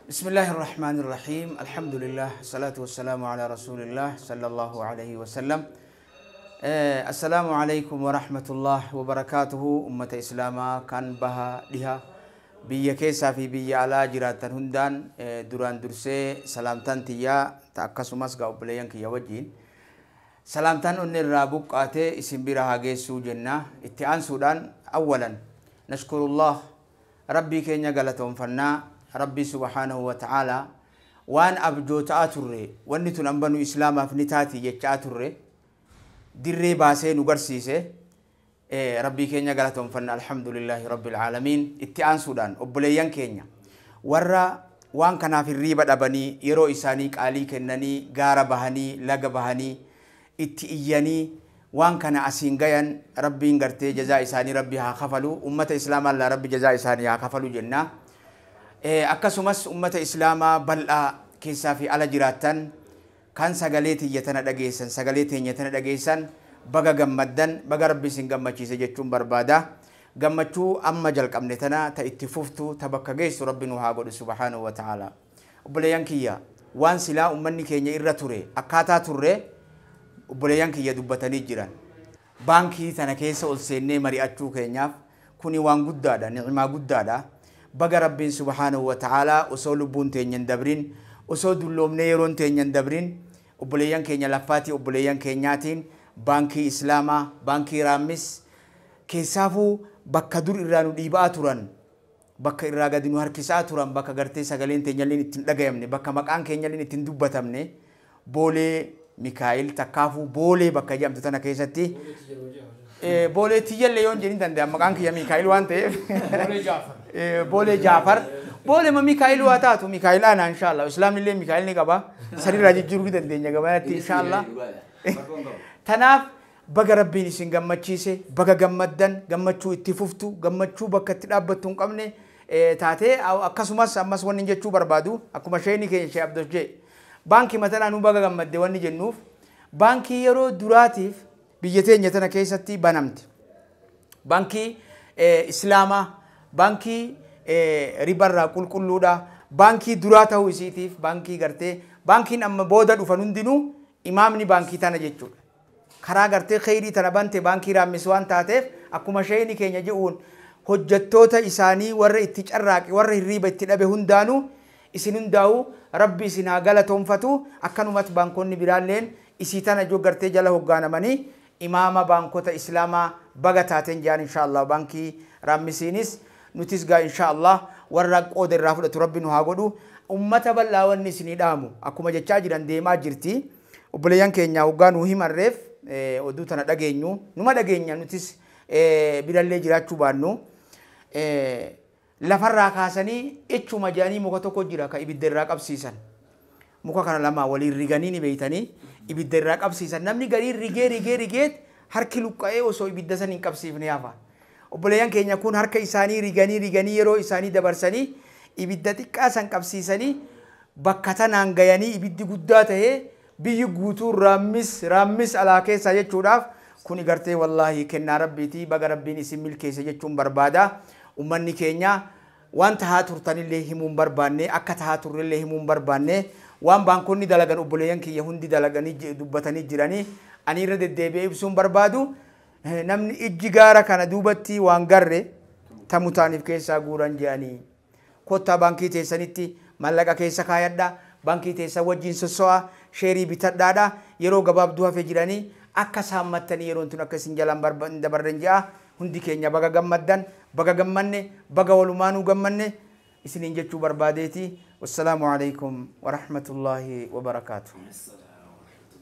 بسم الله الرحمن الرحيم، الحمد لله، الصلاة والسلام على رسول الله صلى الله عليه وسلم. السلام عليكم ورحمة الله وبركاته. أمة إسلاما كان بها لها biyya keessaa fi biyya alaa jiraatan hundaan duraan dursee salaamtaan tiyyaa ta akkasumas gaa obboleeyyan kiyya wajjiin salaamtaan onni irraa buqqaatee isin bira haa geessuu jenna. Itti aansuudhaan, أولا نشكر الله, rabbii keenya galatoonfannaa. Rabbii سبحانه وتعالى waan abjootaa turre, wanni tun ambanu islaamaaf ni taati jechaa turre, dirree baasee nu garsiise. Rabbii keenya galatoonfanna, الحمد لله رب العالمين. Itti aansuudhaan obboleeyyan keenya warra waan kanaaf hirriiba dhabanii, yeroo isaanii qaalii kennanii, gaara bahanii, laga bahanii, itti iyyanii waan kana asiin gayan, rabbiin gartee jazaa isaanii rabbi haa kafalu. Ummata islaamaa rabbi jazaa isaanii haa kafalu jenna. Akkasumas ummata islaamaa bal'aa keessaa fi ala jiraattan kan sagalee tiyya tana dhageessan, sagalee teenya tana dhageessan, baga gammaddan, baga rabbi isin gammachiise jechuun barbaada. Gammachuu amma jalqabne tana ta itti fuftu, ta bakka geessu rabbi nu haa godhu سبحانه وتعالى. Obboleeyyan kiyya, waan silaa ummanni keenya irra ture, akkaataa turre obboleeyyan kiyya dubbatanii jiran. Baankii tana keessa ol seennee mari'achuu keenyaaf kuni waan guddaadha, ni'imaa guddaadha. Baga rabbiin سبحانه وتعالى osoo lubbuun teenya hin dabrin, osoo dulloomnee yeroon teenya hin dabrin, obboleeyyan keenya laffaatii obboleeyyan keenyaatiin baankii islaamaa, baankii Raammis keessaafuu, bakka dur irraa nu dhiibaa turan, bakka irraa gadi nu harkisaa turan, bakka gartee sagaleen teenyalleen ittiin dhagayamne, bakka maqaan keenyalleen ittiin dubbatamne, Boolee Mikaa'el takkaafuu Boolee bakka jedhamtu tana keessatti, Boolee tiyyallee yoon jedhin danda'am, maqaan kiyya Mikaa'el waan ta'eef. Boolee Jaafar, Boolee ma Mikaa'el waa taatu, Mikaa'el ana إن شاء الله. Islaamni illee Mikaa'el ni qaba, sanirraa jijjiiruu ni dandeenya gabaatti إن شاء الله. Tanaaf baga rabbiin isin gammachiise, baga gammaddan, gammachuu itti fuftu, gammachuu bakka itti dhaabbattu hin qabne taatee. Akkasumas ammas wanni jechuu barbaadu, akkuma sheeni keenya Shee Abdos jee, baankii matanaa nu baga gammadde wanni jennuuf, baankii yeroo duraatiif biyya teenya tana keessatti banamte, baankii islaamaa, baankii ribarraa qulqulluudha, baankii duraa ta'uu isiitiif, baankii gartee baankiin amma booda dhufan hundinuu imaamni baankii tana jechuudha. Karaa gartee kheyrii tana bante baankii Raammis waan taateef, akkuma sheeni keenya je'uun, hojjettoota isaanii warra itti carraaqe, warra hirriiba itti dhabe hundaanuu, isin hundaa'u rabbi isin haa galatoonfatu. Akkanumatti baankonni biraalleen isii tana ijoo gartee jala hoggaanamanii imaama baankota islaamaa baga taateen jaan إن شاء الله. Baankii Raammisiinis nutis gaa إن شاء الله warra qooda irraa fudhatu rabbi nu haa godhu. Ummata bal'aa wanni isinii dhaamu, akkuma jechaa jiran deemaa jirti obboleeyyan keenya, hoggaa nuu himarreef oduu tana dhageenyu, numa dhageenya nutis birallee jiraachuu baannu, lafarraa kaasanii ichuma jedhanii muka tokko jira ka ibidda irraa qabsiisan. Muka kana lama waliin riganii ni beeytanii ibidda irraa qabsiisan. Namni garii rigee rigee rigee harki luqqa'ee osoo ibidda san hin qabsiifne hafa. Obboleeyyan keenya kun harka isaanii riganii riganii yeroo isaanii dabarsanii ibidda xiqqaa san qabsiisanii bakka tanaan gayanii, ibiddi guddaa tahee biyyi guutuu Raammis, Raammis alaa keessaa jechuudhaaf, kuni gartee wallaahi kennaa rabbiitii, baga rabbiin isin milkeesse jechuun barbaada. Ummanni keenya waan tahaa turtanillee himuun barbaanne, akka tahaa turrellee himuun barbaanne. Waan baankonni dalagan obboleeyyan kiyya hundi dalaganii dubbatanii jiranii, ani irra deddeebi'ee ibsuun barbaadu, namni ijji gaara kana duubatti waan garre tamutaaniif keessaa guuran jedhanii. Kottaa baankii teessanitti mallaqa keessa kaayadha, baankii teessan wajjin sosso'a, sheerii bitadhaadha. Yeroo gabaabduu hafe jiranii akka saammattanii yeroon tun akka isin jalaan dabarren je'a. Hundi keenya baga gammaddan, baga gammanne, baga walumaanuu gammanne isiniin jechuu barbaadeeti. والسلام عليكم ورحمة الله وبركاته.